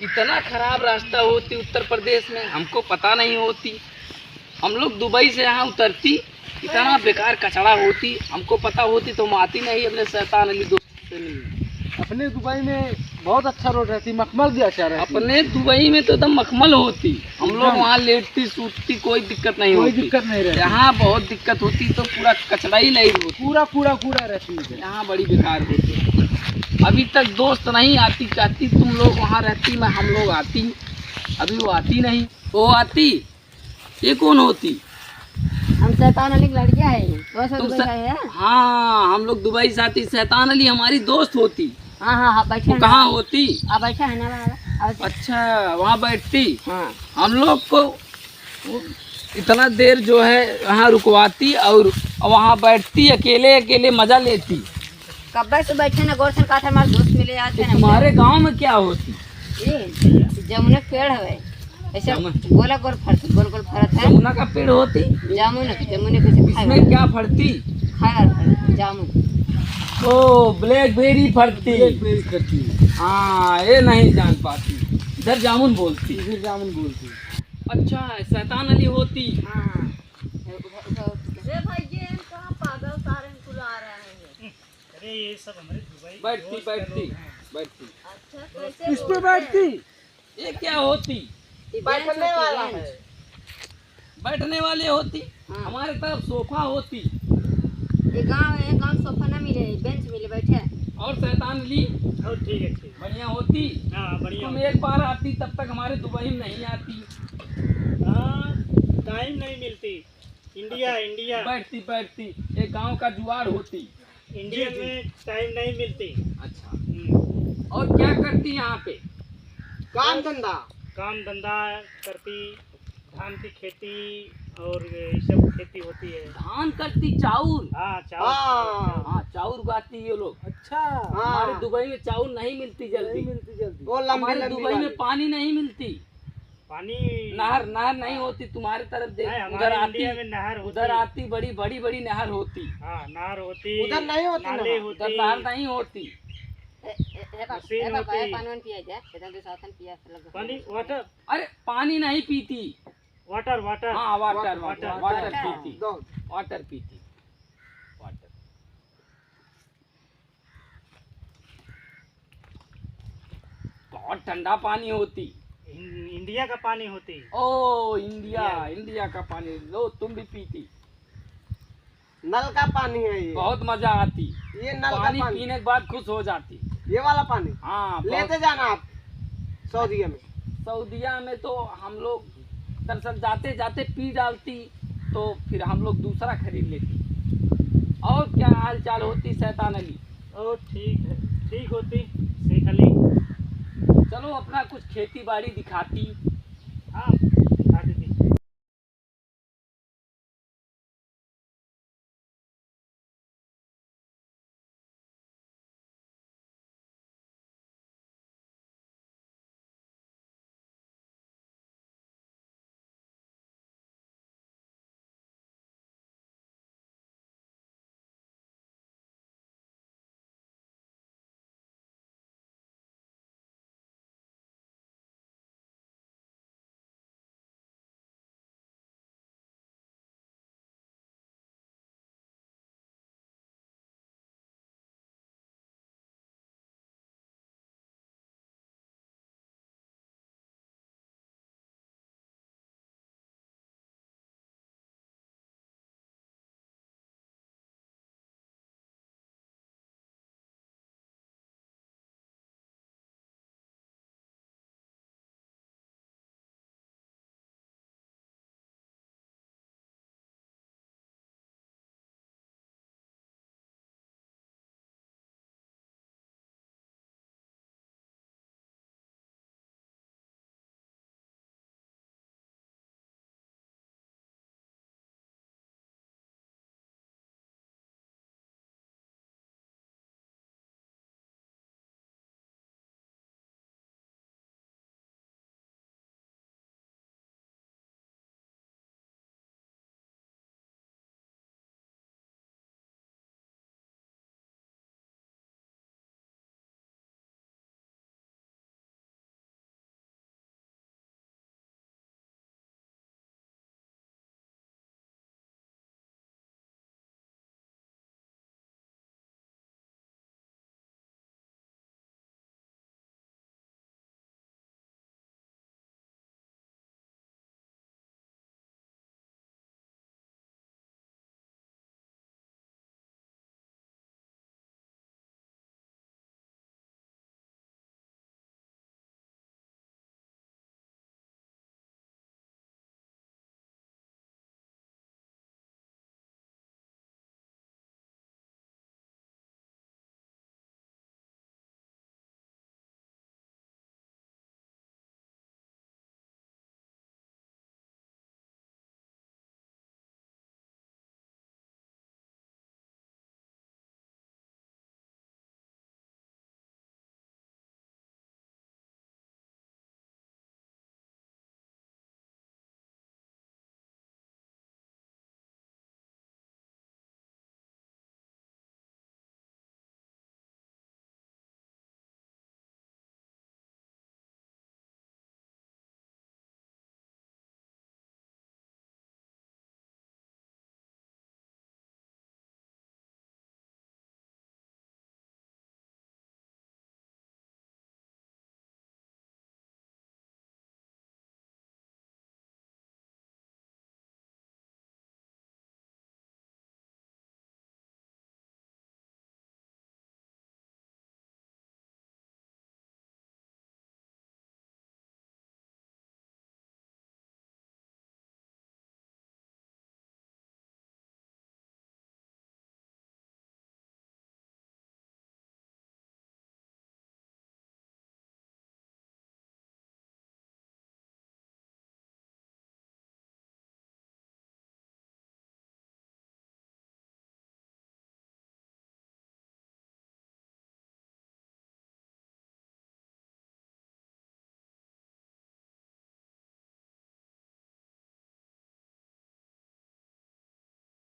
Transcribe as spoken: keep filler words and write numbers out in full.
इतना खराब रास्ता होती उत्तर प्रदेश में, हमको पता नहीं होती। हम लोग दुबई से यहाँ उतरती, इतना बेकार कचड़ा होती, हमको पता होती तो हम आती नहीं अपने शैतान अली दोस्त से मिलने। अपने दुबई में बहुत अच्छा रोड रहती, मखमल भी अच्छा रहती। अपने दुबई में तो एकदम मखमल होती, हम लोग एकदम। वहाँ लेटती सूतती, कोई दिक्कत नहीं कोई होती। दिक्कत नहीं रहती। यहाँ बहुत दिक्कत होती, तो पूरा कचड़ा ही नहीं होती। पूरा, पूरा, पूरा रहती है। यहाँ बड़ी बेकार होती। अभी तक दोस्त नहीं आती, कहती तुम लोग वहाँ रहती, मैं हम लोग आती, अभी वो आती नहीं। वो आती, ये कौन होती? हम शैतान अली की लड़कियाँ हैं, वो सब तुम दुबई से स-, आए हैं। हाँ, हम लोग दुबई से आती, शैतान अली हमारी दोस्त होती। हाँ, हाँ, हाँ, बैठे वो हैं कहाँ ना। होती? आप बैठे हैं ना, बाबा। और अच्छा, वहाँ बैठती। हाँ। हम लोग को इतना देर जो है यहाँ रुकवाती और वहाँ बैठती, अकेले अकेले मजा लेती। कब्बे से बैठे ना, गौर से कहा था, हमारे दोस्त मिले आते ये ना। तुम्हारे गांव में क्या होती? ये जमुना के पेड़ हवे, ऐसे जामुन। गोला गोल फरत, गोल गोल फरत है। जमुना का पेड़ होती? जामुन के, जमुन के से खाए इसमें वाला। क्या फरती? खाए वाला फरत, जामुन। ओ, ब्लैकबेरी फरती। ब्लैकबेरी फरती। हाँ, ये नहीं जान पाती। इधर जामुन बोलती। इधर जामुन बोलती। अच्छा, शैतान अली होती। हाँ। उधर, उधर, उधर। अरे भाई, ये कहाँ पागल सारे कुल आ रहे हैं। अरे, ये सब हमारे दुबई बैठती, दोस्त बैठती, लोग हैं। बैठती। अच्छा, कैसे इस पे बोलते हैं? बैठती। ये क्या होती? ये बेंच बैठने होती, वाला बेंच। है। बैठने वाली होती। हाँ। हमारे तरफ सोफा होती। ये गांव है, गांव सोफा ना मिले, बेंच मिले, बैठे। और शैतान अली? और ठीक है, ठीक। बढ़िया होती। हाँ, बढ़िया तुम होती। एक बार आती, तब तक हमारे दुबई में नहीं आती। हाँ, टाइम नहीं मिलती। India, India. बैठती, बैठती, एक गांव का जुआड़ होती। इंडिया जी, जी। में टाइम नहीं मिलती। अच्छा। हम्म। और क्या करती यहाँ पे? काम धंधा। काम धंधा करती, धान की खेती और ये सब खेती होती है। धान करती, चाउर? हाँ, चाउर। हाँ। हाँ, चाउर उगाती ये लोग। अच्छा। हाँ। हमारे दुबई में चाउर नहीं मिलती जल्दी। नहीं मिलती जल्दी। वो लंबी, हमारे लंबी दुबई में वाली। पानी नहीं मिलती। पानी नहर, नहर नहीं होती तुम्हारी तरफ, देख, नहीं, हमारे उधर आती, इंडिया में नहर होती। उधर आती, बड़ी, बड़ी, बड़ी नहर होती। हाँ, नहर होती, उधर नहीं होती नाले नहर। होती। उधर नहर नहीं होती। ए, ए, ए, बाबा, मशीन ए, बाबा, ए, होती। पानी वानी पिया जा, इधर दो साथ में पिया, लग पानी, वाटर। अरे, पानी नहीं पीती। Water, water. हाँ, water, water, water, water. Water पीती। दो। वाटर पीती। वाटर। बहुत ठंडा पानी होती। इन-, इंडिया का पानी होती। ओ, इंडिया, इंडिया। इंडिया का पानी, लो तुम भी पीती। नल का पानी है ये। बहुत मजा आती। ये नल का पानी पानी। पीने के बाद खुश हो जाती। ये वाला पानी? हाँ, बहुत। लेते जाना आप सऊदिया में। सऊदिया में तो हम लोग दरअसल जाते जाते पी डालती, तो फिर हम लोग दूसरा खरीद लेती। और क्या हाल चाल होती शैतान अली? ओ, ठीक है, ठीक होती शेख अली। चलो, अपना कुछ खेती बाड़ी दिखाती। हाँ,